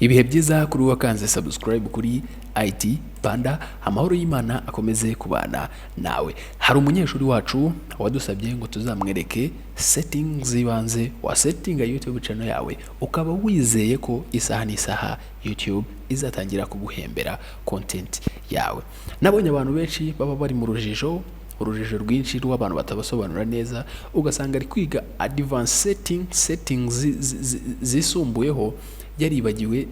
Ibihe byiza kuri wakanze subscribe kuri IT Panda. Amahoro y'Imana akomeze kubana nawe. Hari umunyeshuri wacu wadusabye ngo tuzamwereke settings z'ibanze wasettinga YouTube channel yawe, ukaba wizeye ko isaha n'isaha YouTube izatangira kuguhembera content yawe. Nabonye abantu benshi baba bari mu rujijo, urujijo rwinshi rw'abantu batabasobanura neza, ugasanga ari kwiga advanced setting, settings zisumbuyeho, yaribagiwe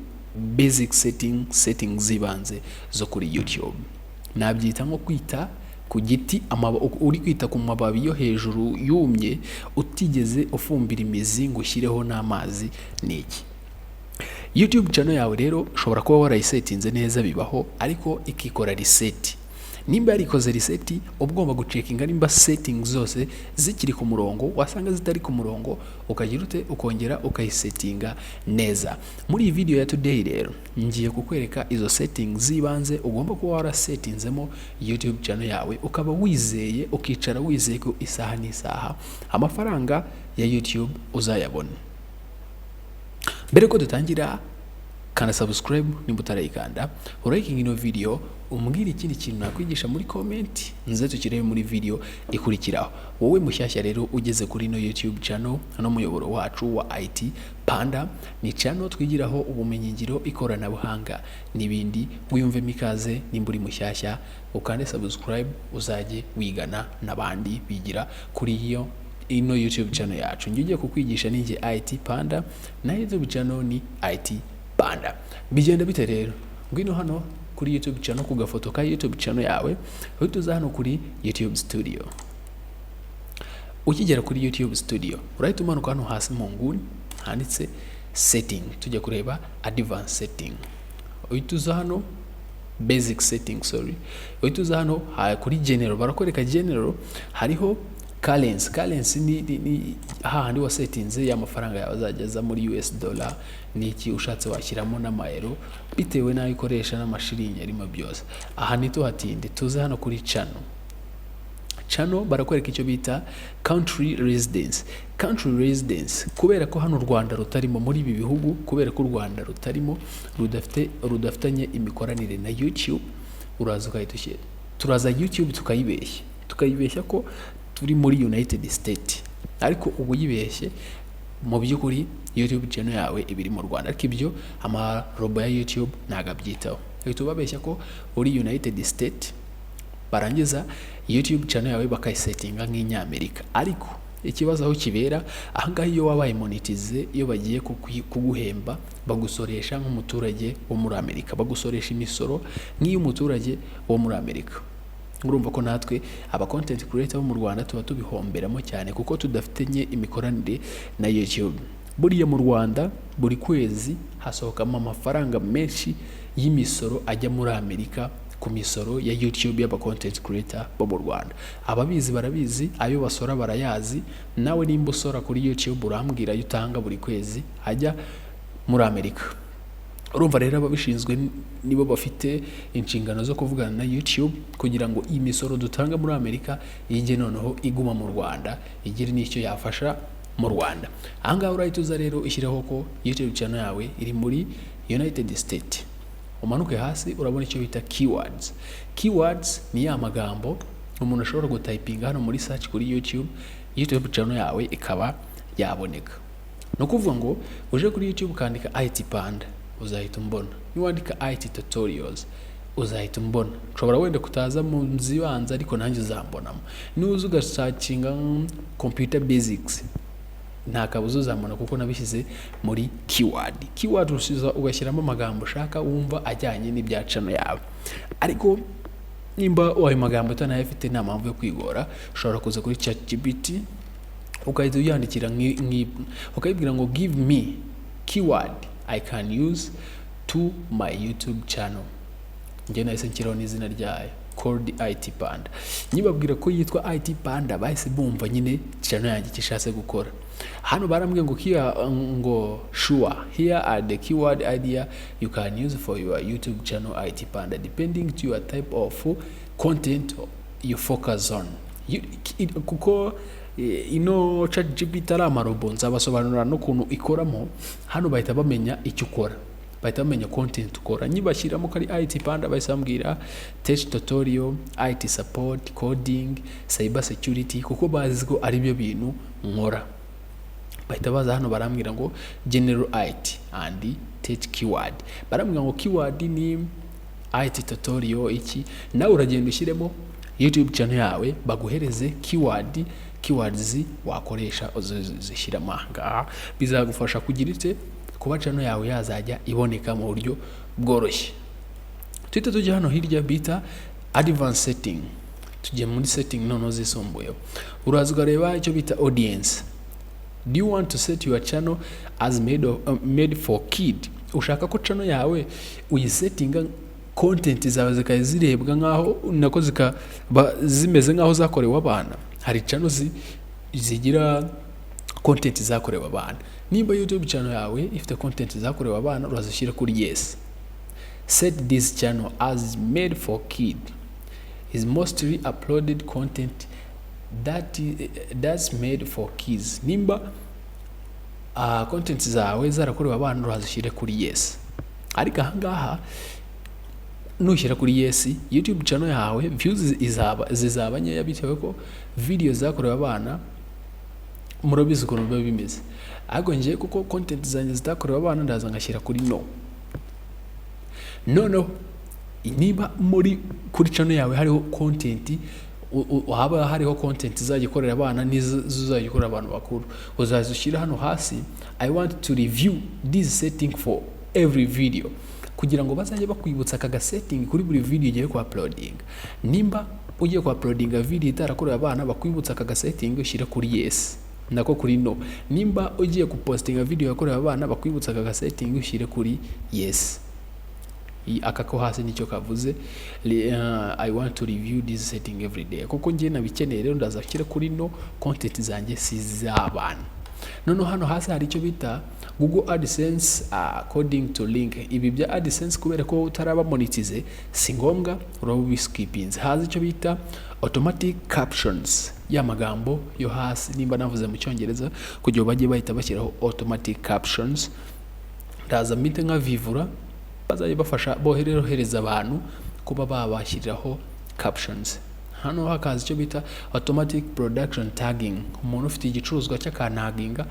basic setting, settings z'ibanze zo kuri YouTube. Nabyita nko kwita ku giti, uri kwita ku mababi yo hejuru yumye, utigeze ufumbira imizi ngo ushyireho n'amazi. Ni iki? YouTube channel yawe rero ushobora kuba warayisetinze neza, bibaho, ariko ikikora reset. Nimba yarikoze reset, uba ugomba gucheckinga nimba settings zose zikiri ku murongo. Wasanga zitari ku murongo, ukagira ute? Ukongera ukayisetinga neza. Muri iyi video ya today rero ngiye kukwereka izo settings z'ibanze ugomba kuba warasetinzemo YouTube channel yawe, ukaba wizeye, ukicara wizeye ko isaha n'isaha amafaranga ya YouTube uzayabona. Mbere ko dutangira, kanda subscribe nimba utarayikanda, urayikinga ino video, umbwire ikindi kintu nakwigisha muri comment, nze tukirebe muri video ikurikiraho. Wowe mushyashya rero ugeze kuri ino YouTube channel, no muyoboro wacu wa IT Panda, ni channel twigiraho ubumenyingiro, ikoranabuhanga n'ibindi. Wiyumvemo ikaze. Nimba uri mushyashya, ukande subscribe, uzajye wigana n'abandi bigira kuri iyo ino YouTube channel yacu. Njye ugiye kukwigisha ni njye IT Panda, na YouTube channel ni IT Panda. Bigenda bite rero? Ngwino hano kuri YouTube channel, ku gafoto ka YouTube channel yawe, uhita uza hano kuri YouTube Studio. Ukigera kuri YouTube Studio, urahita umanuka hano hasi mu nguni handitse setting, tujya kureba advanced setting. Uhita uza hano basic setting, sorry, uhita uza hano kuri general. Barakwereka general, hariho currency. Currency ni hahandi wasetinze ya mafaranga yawe azajya aza muri US dollar niki. Ushatse washyiramo n'amayero bitewe n'ayo ukoresha, n'amashiringi arimo byose. Aha ntituhatinde, tuze hano kuri channel. Channel barakwereka icyo bita country residence. Country residence, kubera ko hano u Rwanda rutarimo muri ibi bihugu, kubera ko u Rwanda rutarimo, rudafite, rudafitanye imikoranire na YouTube, uraza ugahita ushyira, turaza YouTube tukayibeshya ko turi muri United States, ariko ubu uyibeshye. Mu by'ukuri YouTube channel yawe iba iri mu Rwanda, ariko ibyo amarobo ya YouTube ntabwo abyitaho. Uhita ubabeshya ko uri United States, barangiza YouTube channel yawe bakayisetinga nk'inyamerika. Ariko ikibazo aho kibera ahangaha, iyo wabaye monetize, iyo bagiye kuguhemba, bagusoresha nk'umuturage wo muri Amerika, bagusoresha imisoro nk'iy'umuturage wo muri Amerika. Urumva ko natwe aba content creator bo mu Rwanda tuba tubihomberamo cyane, kuko tudafitanye imikoranire na YouTube. Buriya mu Rwanda buri kwezi hasohokamo amafaranga menshi y'imisoro ajya muri Amerika ku misoro ya YouTube y'aba content creator bo mu Rwanda. Ababizi barabizi, ayo basora barayazi. Nawe nimba usora kuri YouTube, urambwira ayo utanga buri kwezi ajya muri Amerika. Urumva rero ababishinzwe nibo bafite inshingano zo kuvugana na YouTube kugira ngo iyi misoro dutanga muri Amerika ijye noneho iguma mu Rwanda, igire n'icyo yafasha mu Rwanda. Ahangaha urahita uza rero ushyiraho ko YouTube channel yawe iri muri United States. Umanuke hasi, urabona icyo bita keywords. Keywords ni ya magambo umuntu ashobora gutypinga hano muri search kuri YouTube, YouTube channel yawe ikaba yaboneka. Ni ukuvuga ngo uje kuri YouTube ukandika IT Panda, uzahita umbona. Niwandika IT tutorials, uzahita umbona. Nshobora wenda kutaza mu zibanza, ariko nanjye uzambonamo. Nuza ugasearchinga computer basics, nta kabuza uzambona, kuko nabishyize muri keyword. Keyword usiza ugashyiramo amagambo ushaka, wumva ajyanye n'ibya channel yawe. Ariko nimba ayo magambo utanayafite, nta mpamvu yo kwigora. Ushobora kuza kuri ChatGPT, ugahita uyandikira, ukayibwira ngo "Give me keyword I can use to my YouTube channel." Njye nahise nshyiraho n'izina ryayo, called IT Panda. Nyibabwira ko yitwa IT Panda, bahise bumva nyine channel yanjye icyo ishatse gukora. Hano barambwiye ngo here, ngo "Sure, here are the keyword idea you can use for your YouTube channel IT Panda, depending to your type of content you focus on." Kuko ino ChatGPT ari amarobo, nzabasobanurira n'ukuntu ikoramo. Hano bahita bamenya icyo ukora, bahita bamenya ko ukora ibintu bijyanye na Bahita bamenya content ukora. Nyibashyiramo ko ari IT Panda, bahise bambwira tech tutorial, IT support, coding, cyber security, kuko bazi ko ari byo bintu nkora. Bahita baza hano barambwira ngo general IT and tech keyword. Barambwira ngo keyword ni IT tutorial iki. Nawe uragenda ushyiremo YouTube channel yawe, baguhereze keywords wakoresha, uzishyiramo aha ngaha. Bizagufasha kugira ite? Kuba channel yawe yazajya iboneka mu buryo bworoshye. Tuhite tujya hano hirya bita advanced setting. Tujye muri setting noneho zisumbuyeho. Uraza ukareba icyo bita audience. Do you want to set your channel as made for kid? Ushaka ko channel yawe uyisettinga, content zawe zikaba zirebwa nkaho, nako zikaba zimeze nkaho zakorewe abana? Hari channel zigira content zakorewe abana. Nimba YouTube channel yawe ifite content zakorewe abana, urazishyira kuri yes. Set this channel as made for kid is mostly uploaded content that's made for kids. Nimba content zawe zarakorewe abana, urazishyire kuri yes. Ariko ahangaha nushyira kuri yes, YouTube channel yawe views zizaba nkeya, bitewe ko video zakorewe abana murabizi ukuntu biba bimeze. Ariko njye kuko content zanjye zitakorewe abana, ndaza ngashyira kuri no. Noneho niba muri kuri channel yawe hariho content, haba hariho content izajya ikorera abana n'izajya ikorera abantu bakuru, uzaza ushyira hano hasi "I want to review this setting for every video", kugira ngo bazajye bakwibutsa aka gasetting kuri buri video ugiye ku uploading. Nimba ugiye ku uploadinga video itarakorewe abana, bakwibutsa aka gasetting, ushyire kuri yes, nako kuri no. Nimba ugiye gupostinga video yakorewe abana, bakwibutsa aka gasetting, ushyire kuri yes. Aka ko hasi nicyo kavuze, "I want to review this setting every day". Kuko njye nabikeneye rero, ndaza nshyire kuri no, content zanjye si iz'abana. Noneho hano hasi hari icyo bita Google AdSense according to link. Ibi bya AdSense, kubera ko utaraba monetize, si ngombwa, uraba ubiskipinze. Haza icyo bita automatic captions, ya magambo yo hasi nimba navuze mu Cyongereza, kugira ngo bajye bahita bashyiraho automatic captions. Ndaza mpite nka vivura, bazajya bafasha boherehereza abantu kuba babashyiriraho captions. Hano hakaza icyo bita automatic production tagging. Umuntu ufite igicuruzwa cy'akantaginga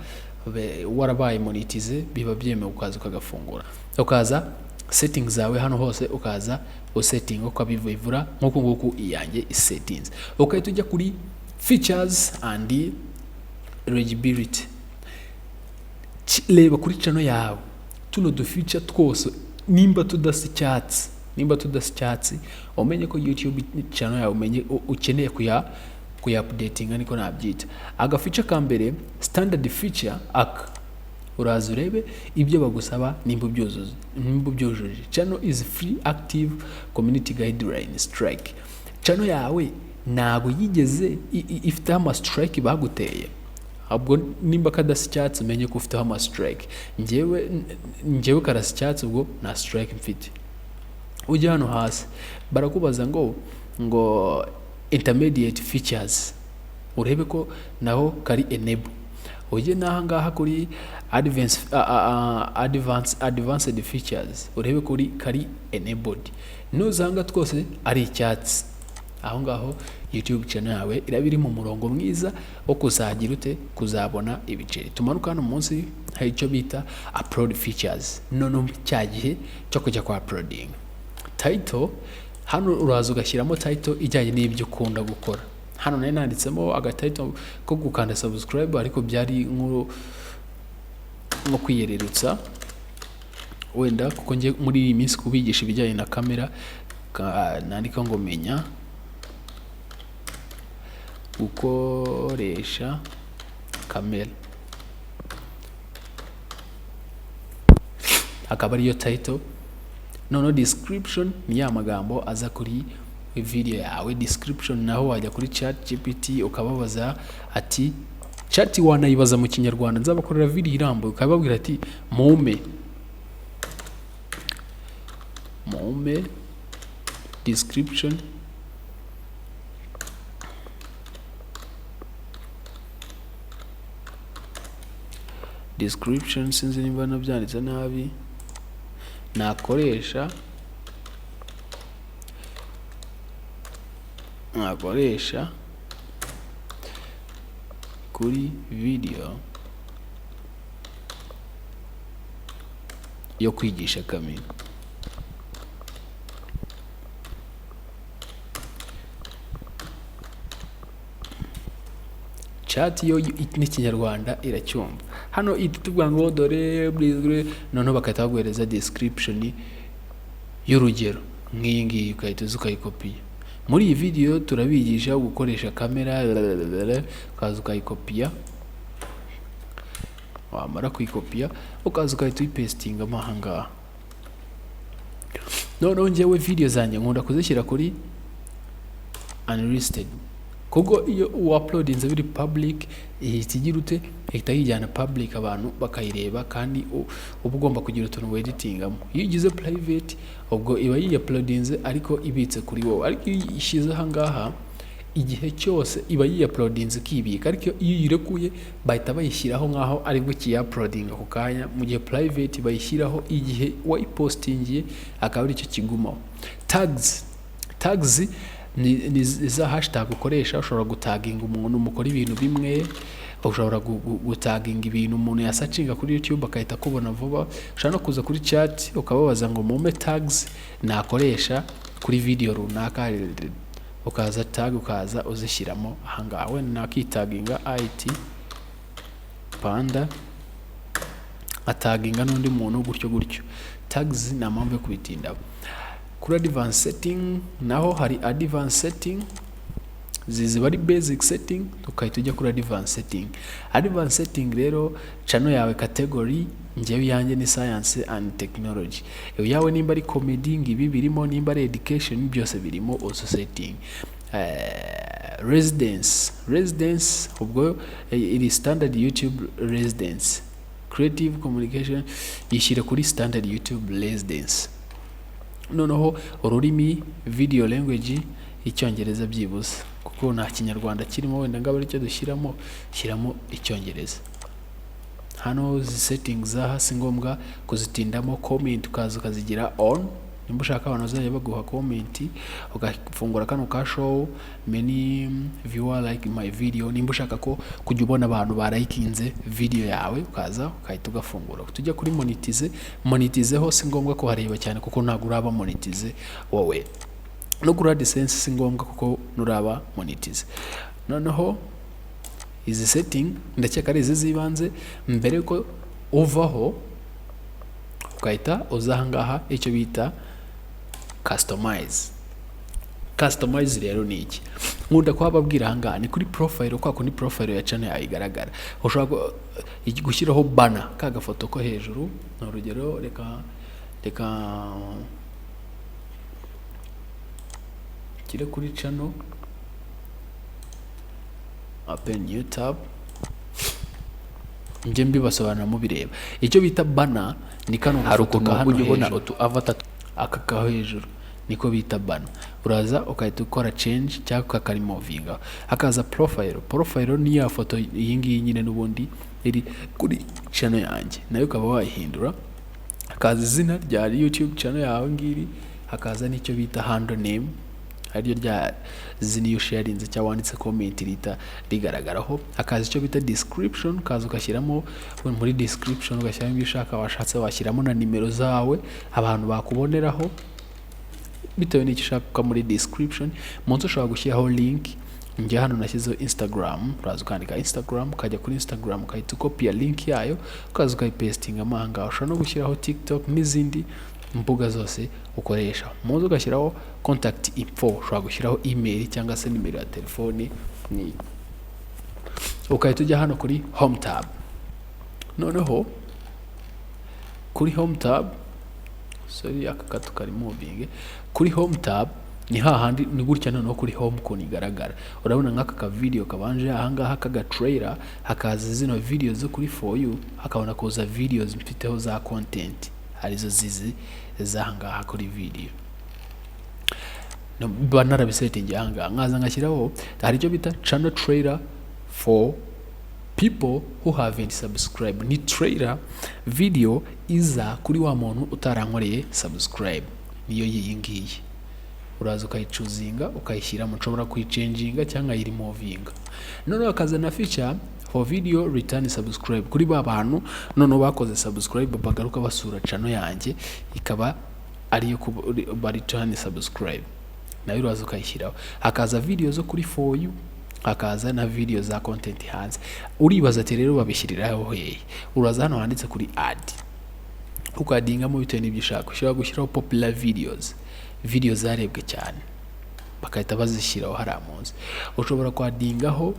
warabaye monetize, biba byemewe, ukaza ukagafungura, ukaza settings zawe hano hose, ukaza usetting ukabivivura nk'uku nguku iyanjye isettings, ugahita ujya kuri features and eligibility. Reba kuri channel yawe tuno dufica twose nimba tudasa icyatsi. Nimba tudasa icyatsi, umenye ko YouTube channel yawe umenye ukeneye kuya updatinga, niko nabyita. Agafica ka mbere, standard feature, aka uraza urebe ibyo bagusaba nimba ubyuzuza. Nimba ubyujuje, channel is free active community guideline strike, channel yawe ntago yigeze ifiteho ama strike baguteye. Ahubwo nimba kadasa icyatsi, umenye ko ufiteho ama strike. Njyewe karasa icyatsi, ubwo nta strike mfite. Ujya hano hasi barakubaza ngo intermediate features, urebe ko naho kari enable. Ujye n'aha ngaha kuri advanced features, urebe kuri kari enabled. Nuzanga twose ari icyatsi, aho ngaho YouTube channel yawe iraba iri mu murongo mwiza wo kuzagira ute? Kuzabona ibiceri. Tumanuka hano munsi, hari icyo bita upload features. Noneho cya gihe cyo kujya kwa uploading title, hano uraza ugashyiramo title ijyanye n'ibyo ukunda gukora. Hano nari nanditsemo agatitle ko gukanda subscribe, ariko byari nko kwiyererutsa wenda, kuko njye muri iyi minsi kubigisha ibijyanye na kamera. Nandika ngo menya gukoresha kamera, akaba ariyo title. Noneho description ni ya magambo aza kuri video yawe. Description naho wajya kuri Chat GPT ukababaza ati, chat wanayibaza mu Kinyarwanda, nzabakorera video irambuye, ukababwira ati Mumpe description description, sinzi niba nabyanditse nabi, Nakoresha kuri video yo kwigisha kamera. Chat yo n'ikinyarwanda iracyumva. Hano ihita itubwira ngo dore blizwe, noneho bagahita baguhereza description y'urugero nk'iyi ngiyi, ugahita uza ukayikopiya. Muri iyi video turabigisha gukoresha kamera, ukaza ukayikopiya, wamara kuyikopiya ukaza ugahita uyipesitingamo aha ngaha. Noneho njyewe video zanjye nkunda kuzishyira kuri unlisted, kuko iyo uuploadinze biri public ihita igira ute, ihita yijyana public abantu bakayireba, kandi uba ugomba kugira utuntu weditingamo. Iyo ugize private ubwo iba yiuploadinze ariko ibitse kuri wowe, ariko iyo uyishyize aha ngaha igihe cyose iba yiuploadinze ikibika, ariko iyo uyirekuye bahita bayishyiraho nk'aho aribwo ikiyauploadinga ako kanya, mu gihe private bayishyiraho igihe wayipostingiye akaba aricyo kigumaho. Tags ni za hashtag ukoresha, ushobora gutaginga umuntu mukora ibintu bimwe, ushobora gutaginga ibintu umuntu yasacinga kuri YouTube akahita akubona vuba. Ushobora no kuza kuri chat ukababaza ngo mumpe tags nakoresha kuri video runaka, ukaza tag ukaza uzishyiramo aha ngaha. Wenda nakitaginga IT Panda, ataginga n'undi muntu gutyo gutyo. Tags nta mpamvu yo kubitindaho. Kuri advanced setting naho hari advanced setting, ziba ari basic setting, tukahita ujya kuri advanced setting. Advanced setting rero, channel yawe category, njyewe iyanjye ni science and technology, iyawe nimba ari comedy ngibi birimo, nimba ari education byose birimo also setting. Residence ubwo iri standard YouTube residence, creative communication yishyire kuri standard YouTube residence. Noneho ururimi, video language, icyongereza byibuze, kuko nta kinyarwanda kirimo, wenda ngabo aricyo dushyiramo, shyiramo icyongereza. Hano izi settings zaha si ngombwa kuzitindamo. Comment ukaza ukazigira on nimba ushaka abantu bazajya baguha comment, ugafungura kano ka show many viewer like my video, nimba ushaka ko kujya ubona abantu barayikinze video yawe, ukaza ukahita ugafungura. Tujya kuri monetize. Monetize ho si ngombwa kuhareba cyane kuko ntabwo uraba monetize wowe, no kuri AdSense si ngombwa kuko nuraba monetize. Noneho izi setting ndakeka ari izi z'ibanze. Mbere yuko uvaho ugahita uza aha ngaha icyo bita customize. Customize rero ni iki nkunda kuhababwira aha ngaha? Ni kuri profile, kwa kundi profile ya channel yawe igaragara. Ushobora gushyiraho banner, ka gafoto ko hejuru. Ni urugero, reka nshyire kuri channel, open new tab, njye mbibasobanura mubireba. Icyo bita banner ni kano Hari gafoto ukuntu ka hano ujya ubona hejuru. Utu avatar. Aka ka hejuru niko bita banner. Uraza ugahita ukora change cyangwa ukakarimovinga, hakaza profile. Profile ni ya foto iyi ngiyi nyine n'ubundi iri kuri channel yanjye, nayo ukaba wayihindura. Hakaza izina rya YouTube channel yawe ngiri, hakaza n'icyo bita handle name, ariryo rya zina iyo sharinze cyangwa wanditse comment rihita rigaragaraho. Hakaza icyo bita description, ukaza ugashyiramo muri description, ugashyiramo ibyo ushaka. Washatse washyiramo na nimero zawe abantu bakuboneraho, bitewe n'icyo ushaka muri description. Munsi ushobora gushyiraho link. Njye hano nashyizeho Instagram, uraza ukandika Instagram, ukajya kuri Instagram ukahita ukopiya link yayo, ukaza ukayipesitingamo aha ngaha. Ushobora no gushyiraho TikTok n'izindi mbuga zose ukoresha. Muze ugashyiraho contact info, ushobora gushyiraho email cyangwa se nimero ya telefone, ni ugahita ujya hano kuri home tab. Noneho kuri home tab, sorry, aka kato kari moving. Kuri home tab ni hahandi, ni gutya. Noneho kuri home ukuntu igaragara, urabona nk'aka ka video kabanje ahangaha kaga trailer, hakaza zino video zo kuri for you, hakabona kuza videos mfiteho za content, arizo zizi z'ahangaha kuri video. No, mba narabisetingi ahangaha, nkaza ngashyiraho, hari icyo bita channel trailer for People who haven't subscribed, ni trailer video iza kuri wa muntu utarankoreye subscribe, niyo yiyi ngiyi. Uraza ukayichoosinga, ukayishyiramo. Nshobora kuyichanginga cyangwa nkayiremovinga. Noneho hakaza na feature for video return subscribe, kuri ba bantu noneho bakoze subscribe bagaruka basura channel yanjye, ikaba ariyo ba return subscribe, nayo uraza ukayishyiraho. Hakaza video zo kuri For You, hakaza na video za content hanze. Uribaza ati: "Rero babishyiriraho hehe?" Uraza hano handitse kuri add, ukaddingamo bitewe n'ibyo ushaka. Ushobora gushyiraho popular videos, video zarebwe cyane bagahita bazishyiraho hariya munsi. Ushobora kwaddingaho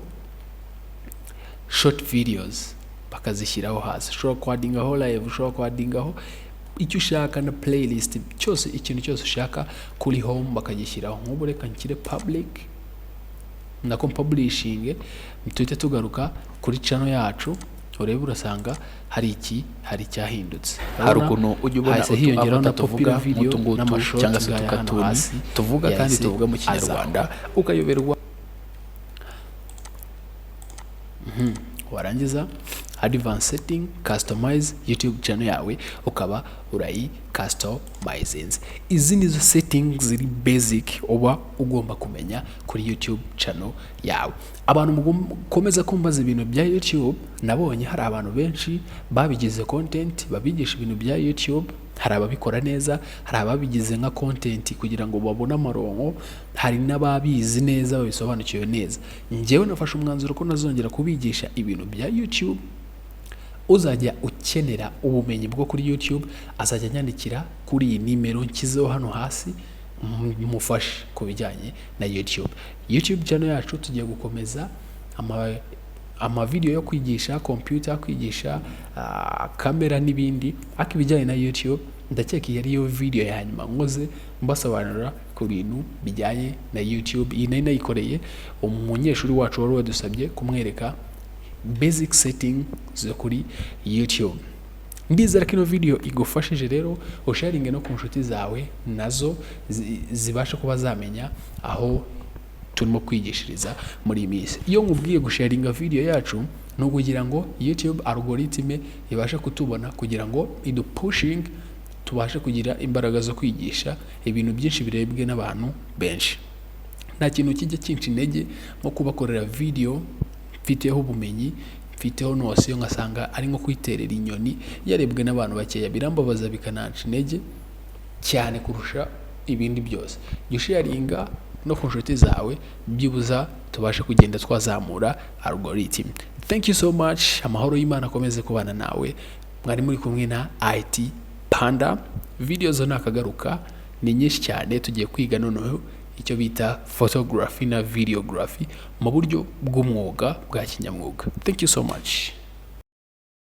short videos bakazishyiraho hasi. Ushobora kwaddingaho live, ushobora kwaddingaho icyo ushaka na playlist cyose, ikintu cyose ushaka kuri home bakagishyiraho. Nk'ubu reka nshyire public, nako publishing, tuhite tugaruka kuri channel yacu urebe, urasanga hari iki, hari icyahindutse. Hari ukuntu ujya ubona Hahise hiyongeraho na utu tuvuga popular video nk'utu ngutu n'amashort cyangwa se ngaya hano utukatuni hasi tuvuga kandi yahise tuvuga mu azaho. Kinyarwanda, ukayoberwa. Warangiza advanced setting, customize YouTube channel yawe, ukaba urayi customizinze. Izi nizo settings ziri basic uba ugomba kumenya kuri YouTube channel yawe. Abantu mukomeza kumbaza ibintu bya YouTube, nabonye hari abantu benshi babigize content, babigisha ibintu bya YouTube. Hari ababikora neza, hari ababigize nka content kugira ngo babone amaronko, hari n'ababizi neza, babisobanukiwe neza. Njyewe nafashe umwanzuro ko nazongera kubigisha ibintu bya YouTube. Uzajya ukenera ubumenyi bwo kuri YouTube azajya anyandikira kuri iyi nimero nshyizeho hano hasi, mufashe ku bijyanye na YouTube. YouTube channel yacu tugiye gukomeza amavideo yo kwigisha computer, kwigisha kamera n'ibindi, ariko ibijyanye na YouTube ndakeka iyi ariyo video ya nyuma nkoze mbasobanurira ku bintu bijyanye na YouTube. Iyi nari nayikoreye umunyeshuri wacu wari wadusabye kumwereka basic setting zo kuri YouTube. Ndizera ko ino video igufashije. Rero usharinge no ku nshuti zawe, nazo zibashe kuba zamenya aho turimo kwigishiriza muri iyi minsi. Iyo nkubwiye gusharinga video yacu ni ukugira ngo YouTube algorithm ibashe kutubona, kugira ngo idupushinge, tubashe kugira imbaraga zo kwigisha ibintu byinshi birebwe n'abantu benshi. Nta kintu kijya kinca intege nko kubakorera video mfiteho ubumenyi, mfiteho notion, ngasanga ari nko kwiterera inyoni yarebwe n'abantu bakeya. Birambabaza, bikananca intege cyane kurusha ibindi byose. Jya usharinga no ku nshuti zawe, byibuza tubashe kugenda twazamura algorithm. Thank you so much. Amahoro y'Imana akomeze kubana nawe. Mwari muri kumwe na IT Panda. Video zo nakagaruka, ni nyinshi cyane. Tugiye kwiga noneho icyo bita photography na videography mu buryo bw'umwuga bwa kinyamwuga. Thank you so much.